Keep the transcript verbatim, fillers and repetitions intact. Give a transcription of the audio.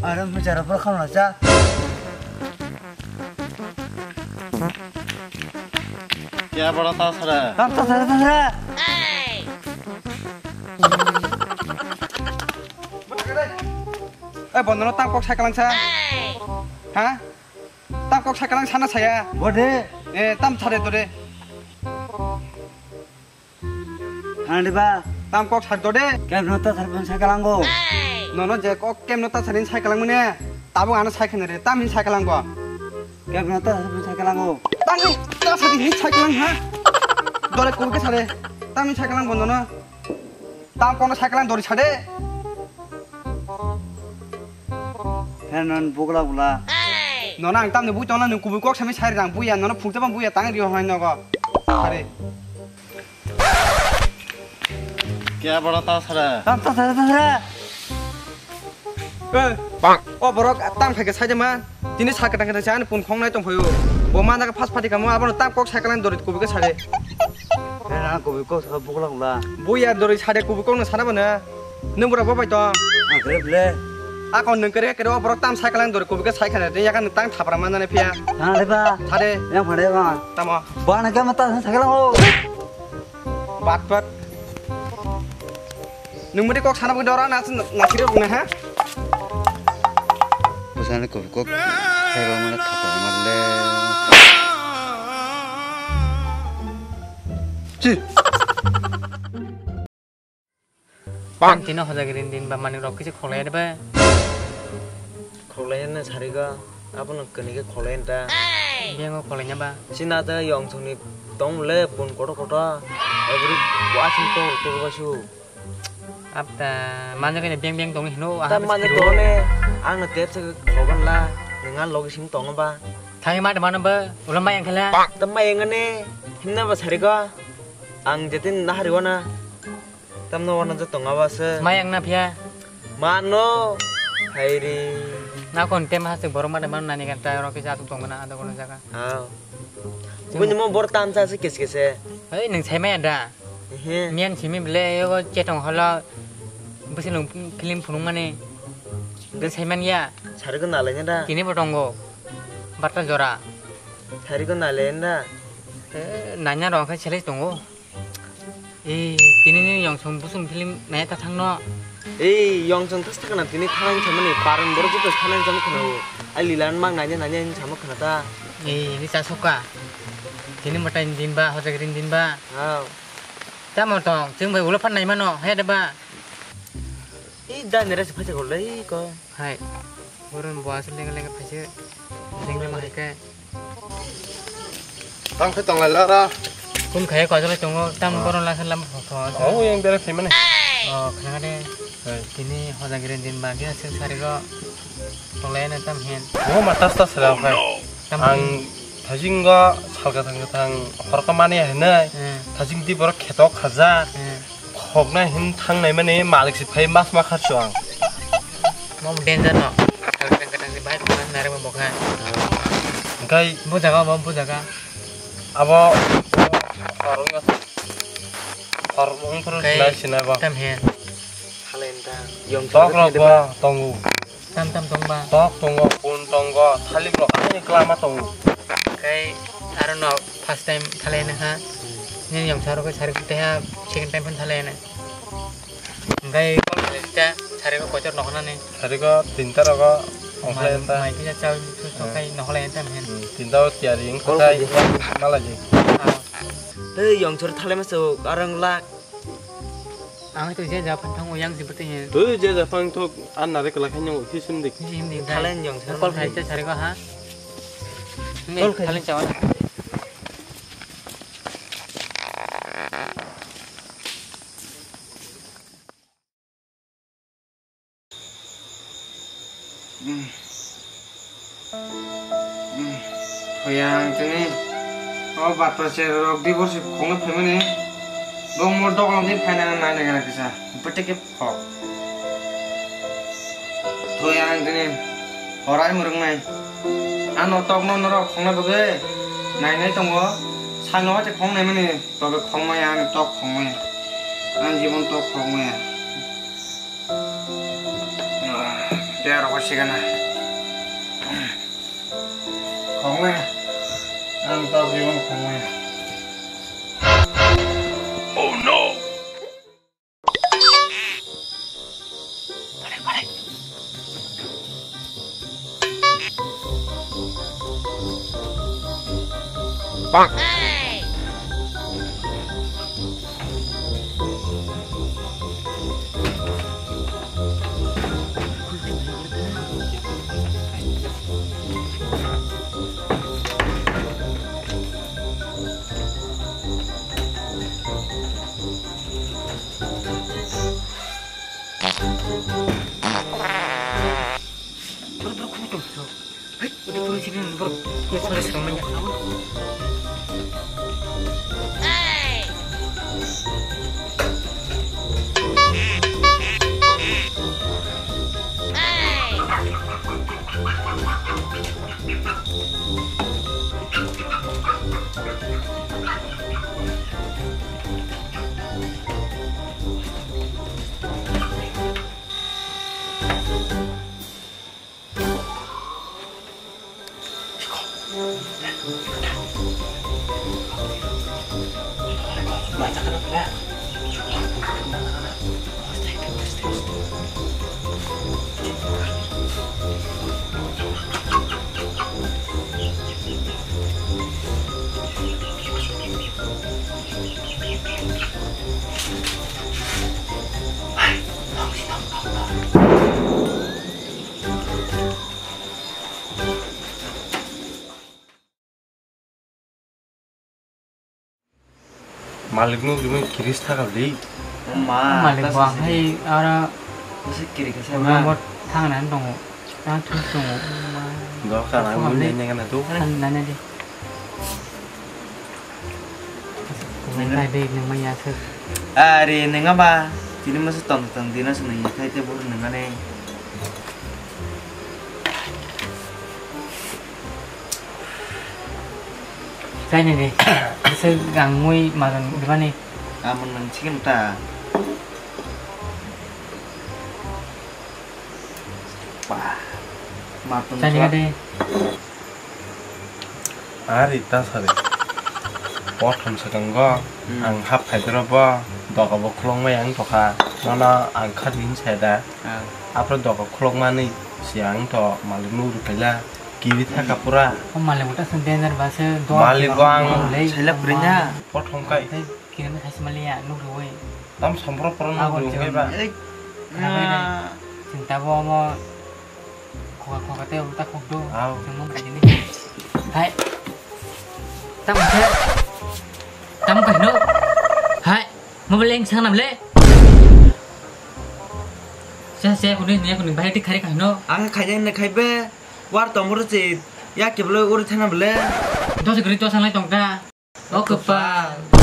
Aro mujara boro khamna cha. Ya boro ta sara. Tam ta sara ta sara. Eh, bondo no tam kok sai kalang sa. Ha? Tam kok sai kalang sana saya. Bode. Eh, tam sare to de. Handi ba. Tam kok sar to de. Kem no ta sar pun sai kalang go. Nono je kok kem no ta sar in sai kalang mane. Tabuk ano sai khene re. Tam hin sai kalang go. Kem no ta sar pun sai kalang go. Tam hin ta sar hin sai kalang ha. Dore kok ke sare. Tam hin sai kalang bondo no. Tam kono cycle ang dori sade. Phen non bugla bula. Nono ang tamni bui tongna nung kubui kok sami sai rang buya nono phungte bang buya tang rio hai nogo. Sare. Kya bada ta sara? Tam ta sara ta sara. Eh, o borok tam khai khe sai de man. Tini sa kwtang kwtang se ani pun khong nai tong phaio. Bo mana ka phas phati kamo abono tam kok cycle ang dori kubui khe sade. Era kubui kok sa bukla bukla. Bo ya dori sade kubui kok no sana bana. Nung bura bo bai tong. Ang kre ble. Akon nung kre kre o borok tam cycle ang dori kubui khe sai khana de yakan tang thapra mana ne phiya. Thang de ba. Sade. Yang phade ba. Tamo. Ba na ka mata cycle ang o. Bat bat. Nung mudi kok sana bukdi ora na na kiri bukna ha. Bwsani kok kok khairok mano thapa male. Chi. Pang tino hojagiri din ba mani rok kisi kholai de ba. Kholaina sarigo, abono kwnwi khe kholaina ta. Biyang o kholaina ba? Chini ta yong songni tong le bun kotor kotor. Ebri wasing tong tong basu. Abta, manja kene biyang biyang tong hino. Ta manja tong ne, ang na tep se khoban la, nang logi sim tong ba. Thai ma de mano ba, ulam ba yang khala. Ta ma yang ne, himna ba sarigo. Ang jetin nahari wana. Tamno wana je tonga ba se. Mayang na phiya. Mano. Hairi. Na kon tem hasik borok made mano nani kan ta rok kisa asuk tongmana ada kono jaga. Hao. Bini mo bor tamsa se kes kese. Hei nung sai maya da. Ehe. Miyan simi bele yogo chetong holo. Bisi nung film phunung mani. Nung sai man ya. Sari ko nalai da. Tini bo tongo. Barta jora. Sari ko nalai da. Eh, nanya rong khai chele tongo. Eh, tini ni yong song busung film nai ta thang no. Eh, yong song tas thang na tini thang sa mani paran boro juta thang sa mani khana o. Ai lilan mang nanya nanya hin sama khana ta. Eh, ni sa soka. Tini mata din ba, hoja green din ba. Hao. Ta mo tong, ching bai ulo phan nai mano, he de ba. Eh, da nere se phacha gol dai ko. Hai. Boron bo asal lenga lenga phaisa. Lenga ma hai kai. Tang khe tong lai lara. Kun khai ko jole tongo tam boron la salam pho pho. Oh, yang bere phimane. Oh, khna de. Hai. Tini hoja giren din ba ge sing sari go. Tong lai na tam hen. Oh, matas tas ra khai. Tam ang thajing go salka thang thang hor ka mani hai nai. Hmm. Thajing di borok kheto khaja. Hmm. Khoknai hin thangnai mani malik si phai mas ma kharchu ang. Mom danger no. Kalkang kata si bai khoknai nare mo bokha. Engkai bu jaga, bo bu jaga. Abo horong asa. Horong phuru sinai sinai bo. Tam hen. Halenta. Yong tok rok bo tongu. Tam tam tong ba? Tok tongo, pun tongo, thalik rok ani klama tongo. Kai aro no first time thalai na ha. Ni yong saro kai sari kutai ha second time pun thalai na. Kai kol kali ta sari ko kochor nok na ni. Sari ko tinta rogo ongkhlai ta. Mai kisa chau tu to kai nok lai ta men. Hmm, tinta o tiari ong kol kai kali. Malai ji. Ah. Hei yong sor thalai ma so arang lak. Ang to je ja phang thango yang jibte he. To je ja phang thok an nare kala khain yang ofi sim dik. Sim dik. Thalen jong sar. Kol khai te sare ko ha. Ni kol khai. Thalen chawa. Hoyang tini o batra cherok di borsi khongno phaimani. Bongmor doklong di phaina nang nai nai kisa. Bete ke phok. Thoi ang dini horai murung nai. Ano tok no norok khong na bagwi nai nai tongo. Sano te khong nai mani tobe khong maya, ang tok khong maya. Ang jibon tok khong maya. Te aro ko sigana. Khong maya. Ang tok jibon khong maya. Oh no! Malik no gimik kiris thakal di. Ma, malik ta bo ang sasi hai aro sasi kiri kasa ma. Nomor thang nan tongo. Tang thung tongo. Dorkar ang thung mun am de. Nai nai kana tu. Nai nai de. Nai nai de nang maya sir. Are nang aba. Tini masa tong tong dina sunai khai te bor nang ane. Chai ni de. Bisa gangmui magan gimani. Amon nang chicken ta. Wah. Matun. Chai ni de. Ari ta sari. Prothom swkango. Hmm. Ang hap khaidoro bo. Doga bo khulongmai ang tokha. Nono ang kha din sai da. Ah. Aphro doga khulokmani si ang to malik nugri kaila kiri thaka pura. O malik bo ta song danger ba se do. Malik bo ang saila purina. Prothom kai. Kiri na khasi mali ya nugri woi. Tam sompro pura nugri woi ba. Ei. Khna bai dai. Chinta bo mo khoka khoka te ulta khok do. Aw. Chwng mo mali ni. Hai. Tam khe. Tam khe no. Hai. Mobile leng sang nam le. Sa se kuni ne kuni bahai tik khari kahino. Ang khaijang ne khaibe war tomor che ya keblo uri thana bole. Dos gri dos ang lai tong ta. O kepal.